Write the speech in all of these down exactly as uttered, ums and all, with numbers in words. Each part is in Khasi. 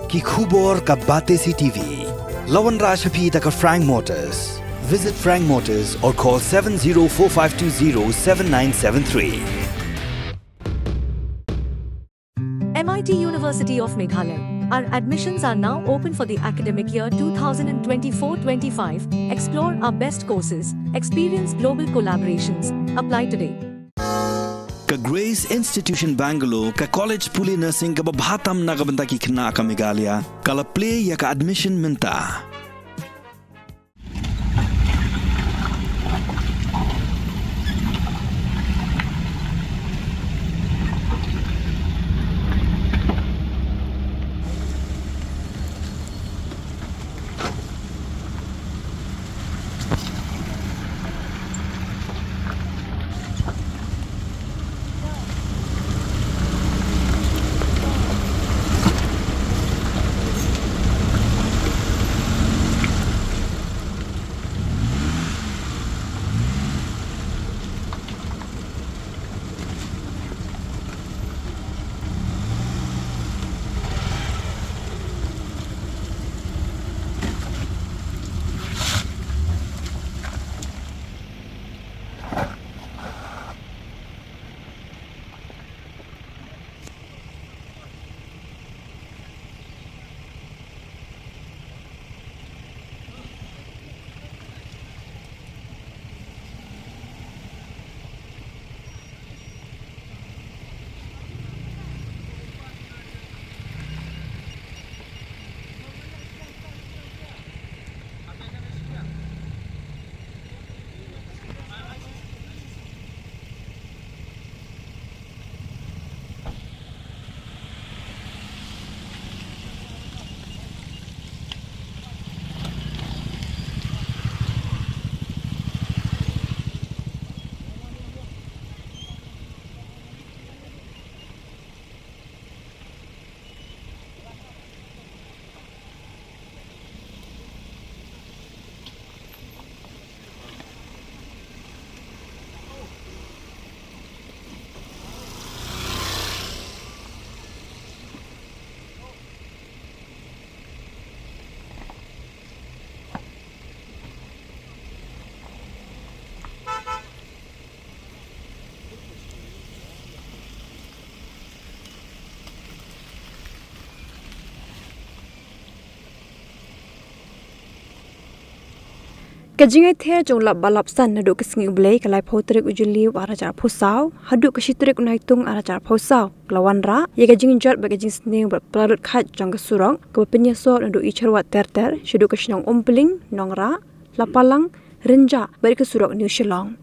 Ki khubor ka Batesi T V. La wanrah sha phi da ka Frank Motors. Visit Frank Motors or call seven zero four five two zero seven nine seven three. M I T University of Meghalaya. Our admissions are now open for the academic year two thousand twenty-four twenty-five. Explore our best courses, experience global collaborations. Apply today. Ka Grace Institution Bangalore, ka college pule nursing kaba bha tam na ka bynta ki khynnah ka Meghalaya, ka la plie ïa ka admission mynta. Ka jingïather jong u lap ba lap san naduh ka sngi U Blei ka laiphew tarik u Jylliew arhajar arphew saw haduh ka shi tarik u Naitung arhajar arphew saw, ka la wanrah ïa ka jingjot bad ka jingsniew bad pla lut khaid jong ka surok kaba pynïasoh naduh Ïecharoit ter ter shaduh ka shnong Umpling, Nongrah, Lapalang, Rynjah bad ka surok New Shillong.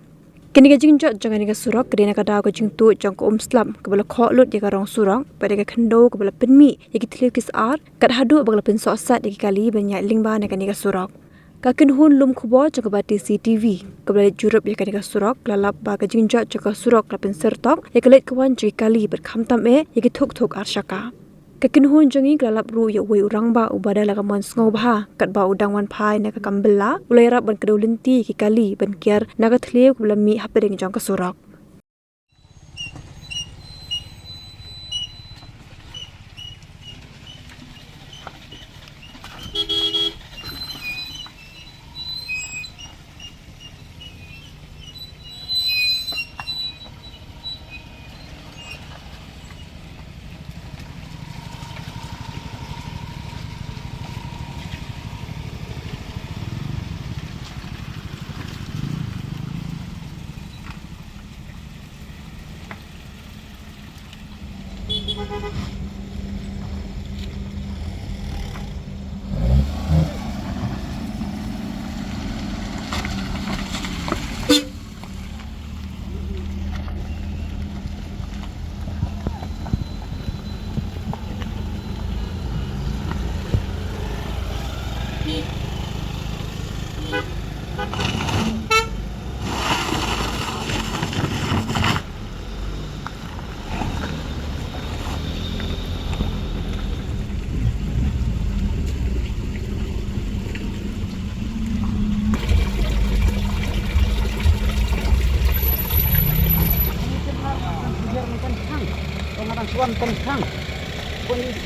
Kane ka jingjot jong kane ka surok ka dei na ka daw ka jingtuid jong ka umslap kaba la khoh lut ïa ka rong surok bad ïa ka khyndew kaba la pynmih ïa ki thliew ki syar kat haduh ba ka la pynsohsat ïa ki kali ban ïaid lyngba na kane ka surok. Ka kynhun lum khubor jong ka Batesi T V kaba la leit jurip ïa kane ka surok ka la lap ba ka jingjot jong ka surok ka la pynsyrtok ïa ka leit ka wan jong ki kali bad khamtam eh ïa ki thuk thuk arshaka. Ka kynhun jong ngi ka la lap ruh ïa uwei u rangbah uba dei la ka mon sngewbha katba u dang wan phai na ka kam bylla u la ïarap ban kdew lynti ïa ki kali ban kiar na ka thliew kaba la mih hapdeng jong ka surok.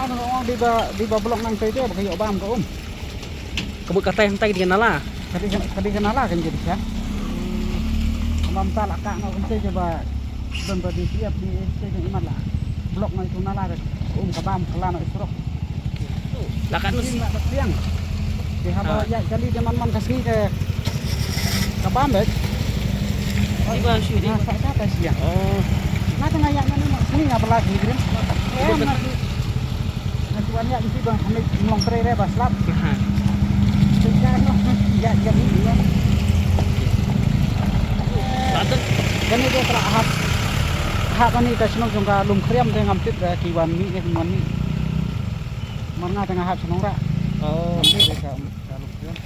ma dang ong dei ba, dei ba block nangtei te ba ka ïoh bam ka um. Ka mut katai hangtai ka dei ka nala. Ka dei ka, ka dei ka nala kan jadi sha. Ka bam ta la ka noh kan te ba don ba dei siap dei te kan imat la. Block noh itu nala ka um ka bam ka la noh surok. La ka nus. Dei haba ïa jali de man man ka sngi ka, ka bam bek. Di ba shu di. Nga sa ka ta siang. Oh. Nga tengah ïa man man sngi nga bela sngi grim. Eh, nga shu. Nga shu wan ïa isi bang kami mlong pre re ba slap. Ha. Sejak no ïa jali ni. Badan. Kani de telah hap. Hap ani ka shnong jong ka Lum Khriam de ngam tip de ki wan ni ne ki wan ni. Mar nga tengah hap shnong ra. Oh. Ngam tip de ka, ka Lum Khriam.